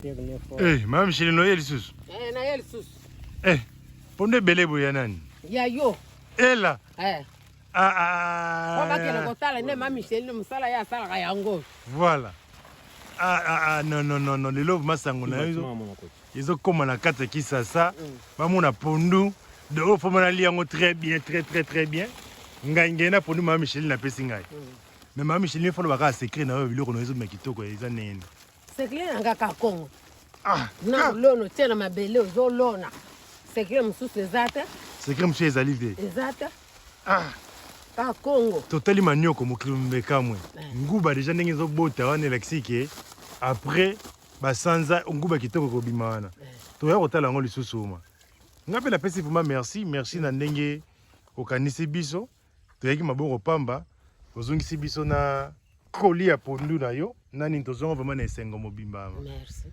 Eh, mama Micheline oye lisusu? Eh, naye lisusu. Eh, pondu ebele boye ya nani? Ya yo. Ela. Eh. Ah, ah. Po bakende kotala nde mama Micheline mosala ye asalaka yango. Voilà. Ah, ah, ah, non, non, non, non. Lelo masango na yo ezokoma na kati ya Kisasa. Bamona pondu. De oyo fo nalia yango très bien, très, très, très bien. Ngai ngai na pondu mama Micheline apesi ngai. Mais mama Micheline fo lobaka secret na yo biloko na yo ezobima kitoko eza nini? Secret na nga kaka Kongo. Ah, na lona otie na mabele ozolona. Secret mosusu eza te. Secret mosusu ezali te. Eza te. Ah. Kaka Kongo. Totali manioko mokili mbekamwe. Eh. Nguba deja ndenge ezobota wana elakisi ke après basanza nguba kitoko ekobima wana. Eh. Toya kotala yango lisusu uma. Nga mpe napesi vraiment merci, merci na ndenge okanisi biso. Toyaki maboko pamba, ozongisi biso na koli ya pondu na yo. Nani tozonga vraiment na esengo mobimba. Merci.